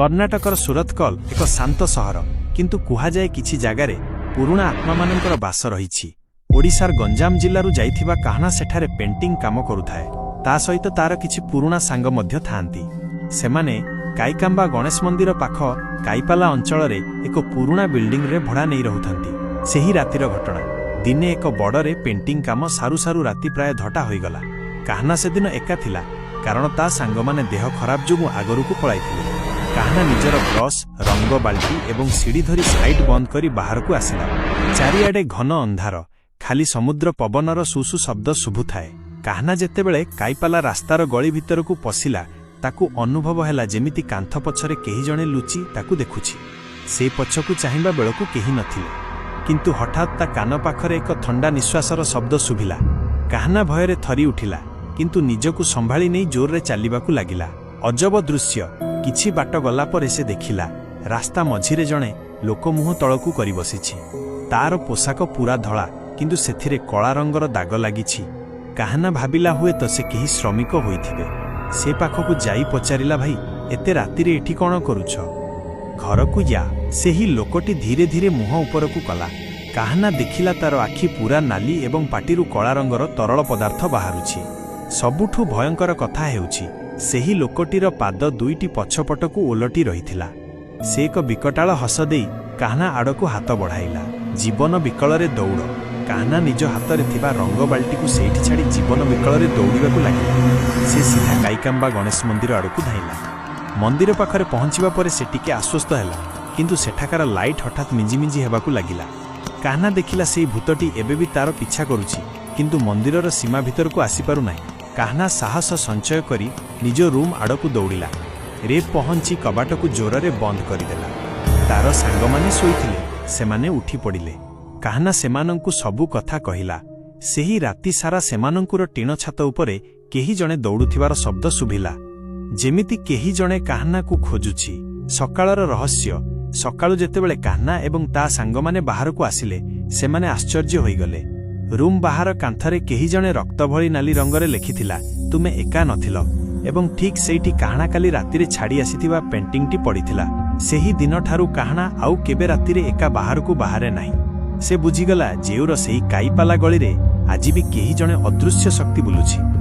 କର୍ଣ୍ଣାଟକର ସୁରତକଲ ଏକ ଶାନ୍ତ ସହର, କିନ୍ତୁ କୁହାଯାଏ କିଛି ଜାଗାରେ ପୁରୁଣା ଆତ୍ମାମାନଙ୍କର ବାସ ରହିଛି। ଓଡ଼ିଶାର ଗଞ୍ଜାମ ଜିଲ୍ଲାରୁ ଯାଇଥିବା କାହ୍ନା ସେଠାରେ ପେଣ୍ଟିଂ କାମ କରୁଥାଏ। ତା ସହିତ ତାର କିଛି ପୁରୁଣା ସାଙ୍ଗ ମଧ୍ୟ ଥାଆନ୍ତି। ସେମାନେ କାଇକାମ୍ବା ଗଣେଶ ମନ୍ଦିର ପାଖ କାଇପାଲା ଅଞ୍ଚଳରେ ଏକ ପୁରୁଣା ବିଲ୍ଡିଂରେ ଭଡ଼ା ନେଇ ରହୁଥାନ୍ତି। ସେହି ରାତିର ଘଟଣା। ଦିନେ ଏକ ବଡ଼ରେ ପେଣ୍ଟିଂ କାମ ସାରୁ ସାରୁ ରାତି ପ୍ରାୟ 10ଟା ହୋଇଗଲା। କାହ୍ନା ସେଦିନ ଏକା ଥିଲା, କାରଣ ତା ସାଙ୍ଗମାନେ ଦେହ ଖରାପ ଯୋଗୁଁ ଆଗରକୁ ପଳାଇଥିଲେ। କାହ୍ନା ନିଜର ବ୍ରସ୍, ରଙ୍ଗ ବାଲ୍ଟି ଏବଂ ସିଡ଼ି ଧରି ସାଇଟ୍ ବନ୍ଦ କରି ବାହାରକୁ ଆସିଲା। ଚାରିଆଡ଼େ ଘନ ଅନ୍ଧାର, ଖାଲି ସମୁଦ୍ର ପବନର ସୁସୁ ଶବ୍ଦ ଶୁଭୁଥାଏ। କାହ୍ନା ଯେତେବେଳେ କାଇପାଲା ରାସ୍ତାର ଗଳି ଭିତରକୁ ପଶିଲା, ତାକୁ ଅନୁଭବ ହେଲା ଯେମିତି କାନ୍ଥ ପଛରେ କେହି ଜଣେ ଲୁଚି ତାକୁ ଦେଖୁଛି। ସେ ପଛକୁ ଚାହିଁବା ବେଳକୁ କେହି ନଥିଲେ। କିନ୍ତୁ ହଠାତ୍ ତା କାନ ପାଖରେ ଏକ ଥଣ୍ଡା ନିଶ୍ୱାସର ଶବ୍ଦ ଶୁଭିଲା। କାହ୍ନା ଭୟରେ ଥରି ଉଠିଲା, କିନ୍ତୁ ନିଜକୁ ସମ୍ଭାଳି ନେଇ ଜୋରରେ ଚାଲିବାକୁ ଲାଗିଲା। ଅଜବ ଦୃଶ୍ୟ। କିଛି ବାଟ ଗଲା ପରେ ସେ ଦେଖିଲା, ରାସ୍ତା ମଝିରେ ଜଣେ ଲୋକ ମୁହଁ ତଳକୁ କରି ବସିଛି। ତାର ପୋଷାକ ପୁରା ଧଳା, କିନ୍ତୁ ସେଥିରେ କଳା ରଙ୍ଗର ଦାଗ ଲାଗିଛି। କାହ୍ନା ଭାବିଲା, ହୁଏତ ସେ କେହି ଶ୍ରମିକ ହୋଇଥିବେ। ସେ ପାଖକୁ ଯାଇ ପଚାରିଲା, "ଭାଇ, ଏତେ ରାତିରେ ଏଠି କ'ଣ କରୁଛ? ଘରକୁ ଯା।" ସେହି ଲୋକଟି ଧୀରେ ଧୀରେ ମୁହଁ ଉପରକୁ କଲା। କାହ୍ନା ଦେଖିଲା, ତାର ଆଖି ପୁରା ନାଲି ଏବଂ ପାଟିରୁ କଳା ରଙ୍ଗର ତରଳ ପଦାର୍ଥ ବାହାରୁଛି। ସବୁଠୁ ଭୟଙ୍କର କଥା ହେଉଛି, ସେହି ଲୋକଟିର ପାଦ ଦୁଇଟି ପଛପଟକୁ ଓଲଟି ରହିଥିଲା। ସେ ଏକ ବିକଟାଳ ହସ ଦେଇ କାହ୍ନା ଆଡ଼କୁ ହାତ ବଢ଼ାଇଲା। "ଜୀବନ ବିକଳରେ ଦୌଡ଼!" କାହ୍ନା ନିଜ ହାତରେ ଥିବା ରଙ୍ଗ ବାଲ୍ଟିକୁ ସେଇଠି ଛାଡ଼ି ଜୀବନ ବିକଳରେ ଦୌଡ଼ିବାକୁ ଲାଗିଲା। ସେ ସିଧା କାଇକାମ୍ବା ଗଣେଶ ମନ୍ଦିର ଆଡ଼କୁ ଧାଇଁଲା। ମନ୍ଦିର ପାଖରେ ପହଞ୍ଚିବା ପରେ ସେ ଟିକେ ଆଶ୍ୱସ୍ତ ହେଲା, କିନ୍ତୁ ସେଠାକାର ଲାଇଟ୍ ହଠାତ୍ ମିଞ୍ଜିମିଞ୍ଜି ହେବାକୁ ଲାଗିଲା। କାହ୍ନା ଦେଖିଲା, ସେଇ ଭୂତଟି ଏବେ ବି ତାର ପିଛା କରୁଛି, କିନ୍ତୁ ମନ୍ଦିରର ସୀମା ଭିତରକୁ ଆସିପାରୁନାହିଁ। କାହ୍ନା ସାହସ ସଞ୍ଚୟ କରି ନିଜ ରୁମ୍ ଆଡ଼କୁ ଦୌଡ଼ିଲା। ରେ ପହଞ୍ଚି କବାଟକୁ ଜୋରରେ ବନ୍ଦ କରିଦେଲା। ତାର ସାଙ୍ଗମାନେ ଶୋଇଥିଲେ। ସେମାନେ ଉଠି ପଡ଼ିଲେ। କାହ୍ନା ସେମାନଙ୍କୁ ସବୁ କଥା କହିଲା। ସେହି ରାତି ସାରା ସେମାନଙ୍କର ଟିଣ ଛାତ ଉପରେ କେହି ଜଣେ ଦୌଡ଼ୁଥିବାର ଶବ୍ଦ ଶୁଭିଲା, ଯେମିତି କେହି ଜଣେ କାହ୍ନାକୁ ଖୋଜୁଛି। ସକାଳର ରହସ୍ୟ। ସକାଳୁ ଯେତେବେଳେ କାହ୍ନା ଏବଂ ତା ସାଙ୍ଗମାନେ ବାହାରକୁ ଆସିଲେ, ସେମାନେ ଆଶ୍ଚର୍ଯ୍ୟ ହୋଇଗଲେ। ରୁମ୍ ବାହାର କାନ୍ଥରେ କେହି ଜଣେ ରକ୍ତ ଭଳି ନାଲି ରଙ୍ଗରେ ଲେଖିଥିଲା, "ତୁମେ ଏକା ନଥିଲ।" ଏବଂ ଠିକ୍ ସେଇଠି କାହ୍ନା କାଲି ରାତିରେ ଛାଡ଼ି ଆସିଥିବା ପେଣ୍ଟିଂଟି ପଡ଼ିଥିଲା। ସେହି ଦିନଠାରୁ କାହ୍ନା ଆଉ କେବେ ରାତିରେ ଏକା ବାହାରକୁ ବାହାରେ ନାହିଁ। ସେ ବୁଝିଗଲା, ଯେଉଁର ସେହି କାଇପାଲା ଗଳିରେ ଆଜି ବି କେହି ଜଣେ ଅଦୃଶ୍ୟ ଶକ୍ତି ବୁଲୁଛି।